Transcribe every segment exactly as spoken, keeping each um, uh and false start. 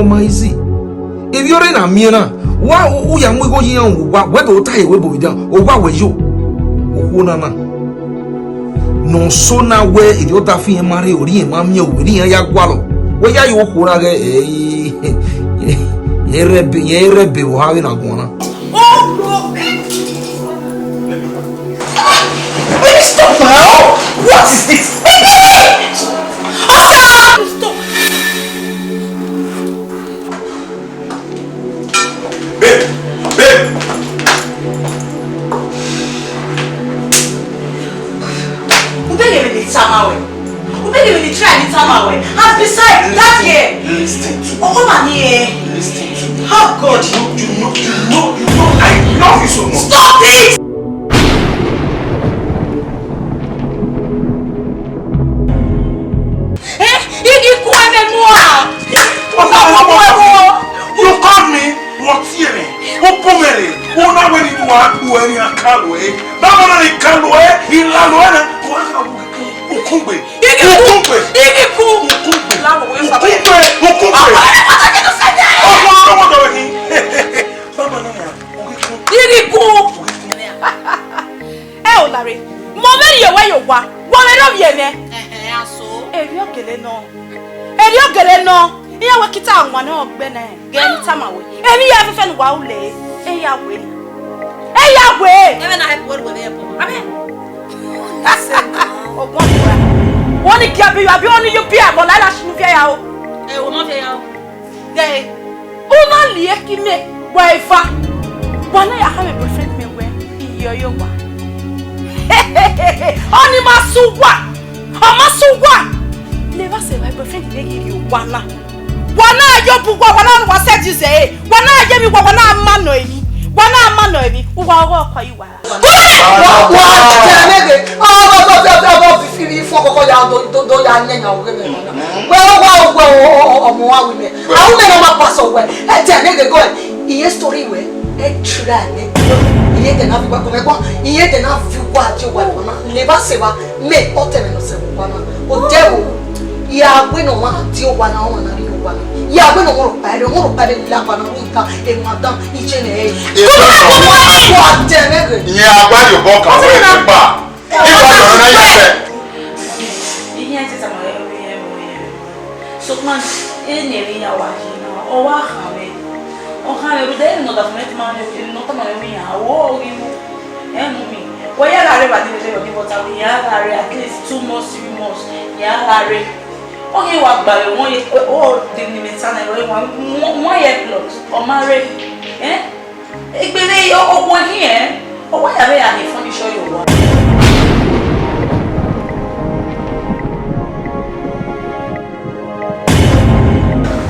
igho ma easy. Ivbi ọre na miẹn na, wa u ya mu igho yi iran vbe owa, wẹ do ta ye wẹ bovidẹ, owa wẹ yo. Okhuo na na. Ne ọ so na wẹ erriọ ọdafẹn irẹn ma rre, orhiọn ma miẹn, ovbi iran ya gualọ. Wẹ ya ye okhuo na ghẹ, ẹ, irẹn rre ebe vbe oha vbe na guan na. Baby, stop now! What is this? Baby! Stop! Babe, babe. Ubeghe vbene I tama ruẹ. Ubeghe vbene I try ne I tama ruẹ. And besides, that girl. Listen to me. Oh, oh, man, yeah. Listen to me. Oh, God. You know, you know, you know, you know, I love you so much. Stop it! Eh, I ghi ku ẹmwẹ mu a? Ọmọ, ọmọ, ọmọ, you called me? Wọ tie mwẹ, u bu mwẹ rre, u na wẹ ne I wa gbe uẹ ne I ka lu ẹre. Baba na ni ka lu ẹre, I la lu ẹre na, u wa gha wu ukungbe. Ukungbe. Ukungbe. Ukungbe. Ukungbe. Ukungbe. Ọmọ, ọmọ, ọmọ, ọmọ. Baba na ni, ukungbe. Ukungbe. Ẹ o lare, mẹ ọ vbe rhie wẹ ye owa, wẹ ọ vbe rre ovbi ẹmwẹ. Ẹhẹn, a so. Erriọ gele nọ, erriọ gele nọ, iran wẹ kita wan ne ọ gbe nẹ, ghe ne I tama wẹ. Emwi ya fẹfẹ ne uwa ru le, e ya wẹ ni. E ya wẹ. Ẹmwẹ na help wẹ, wẹ help. Amen. Ọgbọn ni wa. Wẹ ni gia bi ya, bi wẹ ni yo bi a, mọ la la sunu fi ya o. Ẹ, wẹ ma fi ya o. Ghe, u na lie ẹki mẹ, wa eva. Wa na ya khama boyfriend mẹ wẹ, I ye ọre owa. Ọni ma sẹ uwa, ọ ma sẹ uwa. Levba sẹ evba boyfriend mẹ ghi rhie owa na. Wa na ye obọ uwa, wa na wa seduce ẹre. Wa na ye emwi uwa, wa na ma nọ emwi. Wa na ma nọ emwi. Uwa ọghe ọkọ yi uwa. Wa, wa, tẹrẹ nege. Ọ, ọ, ọ, ifo kọkọ ya do, do, do ya nyanya oghe mẹ na. Wẹ, wẹ, wẹ, ọ, ọ, ọ, ọmọ wa wi mẹ. Awu mẹ na ma pass wẹ. Ẹ tẹrẹ nege go. Iye story wẹ. Ẹ try nẹ. Iye tẹ na fi gba kọmẹ gba. Iye tẹ na fi gba ti owa na. Levba sẹ evba. Mẹ, ọ tẹrẹ nọ sẹ owa na. O dẹ o. Ya wẹ ne ọmwa tie owa na, ọmwa na rhie owa na. Ya wẹ ne ọmwa rhọkpa ẹre, ọmwa rhọkpa ẹre la owa na rhunmwuda emwa dan iye ne ẹre. Wa tẹrẹ nege. Iye agbari obọ kan wẹ ẹgbẹgba. Iye ọmọ na ya fẹ. Iye ẹse tama ẹre, iye ẹre. Sokpan, eni ẹre iran wa yi na, ọ wa khan mwẹ. Ọ khan mwẹ, rhunmwuda eni ne ọ da fẹmwẹ tama mwẹ, eni ne ọ tama mwẹ iran, ọ ghi mu. Ẹ mu mi. Wẹ ya gha rre evba ni vbe vbe ọdibọta, ya gha rre at least two months, three months, ya gha rre. Ọ ghi wa gba vbe wọn ye, ọ de ni mẹ ta na, ọ wa, one year plus, ọ ma rre. Eh? Egbe vbe yo, ọ wẹ hin, eh? Ọ wa ya vbe ya ni furniture yo wa.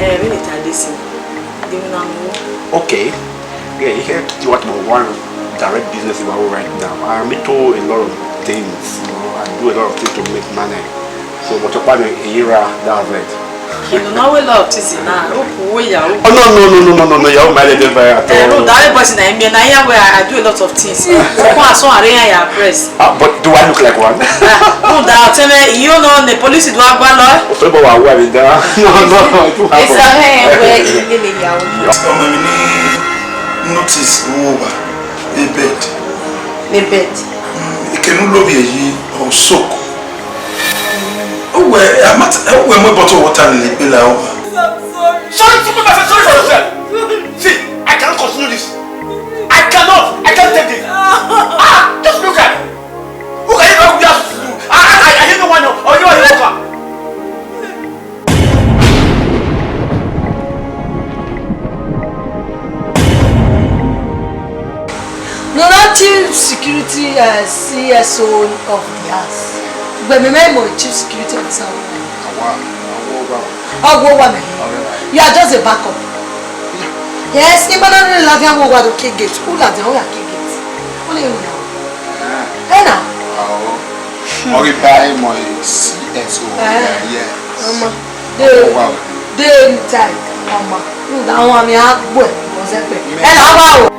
Eh, vbene I ta desi, de emwi na mu? Okay. Yeah, I heard you want to run direct business in Iwaro right now. I'm into a lot of things. You know, I do a lot of things to make money. So, but your partner, Ira, that's it. You know, now a lot of things in now. Hope we are. Oh, no, no, no, no, no, no, no, you're my lady fire at all. Eh, no, that person I mean, I am where I do a lot of things. So, go and so arrange your press. Ah, but do I look like one? Ah, no, that tell me, you know, the police do have one law. Ọ̀fẹ́ bọ̀ wá wà mí dáa. No, no, no, I do have It's a one. Hey, where you live in your Ọmọ mi ní notice owó wa, a bed. A bed. Ìkẹnú lórí èyí, or soak. Ó wẹ̀, àmọ́ ó wẹ̀ mú bottle water lè gbé la ó. Sorry, sorry, sorry for yourself. See, I cannot continue this. I cannot. I can't take this. Ah, just look at. Who can you talk to? I, I, I, I didn't know one. Or you are your worker. Ne ọ na Chief security, uh, C S O of the house. But me, me, my chief security officer. Awa, awa, awa. Ọgwọ wa mẹ. You are just a backup. Yes, imana ni la dia mo wa do kick gate. Who la dia? Who ya kick gate? Only you now. Eh, now. Awo. Ọghe ba emo C S O. Eh. Yeah, yes. Ọmọ. Ọgwọ wa. They, they inside. Ọmọ. Àwọn àmì àgbò ẹ̀. Ọ̀sẹ̀ pẹ̀. Ẹ là wá o.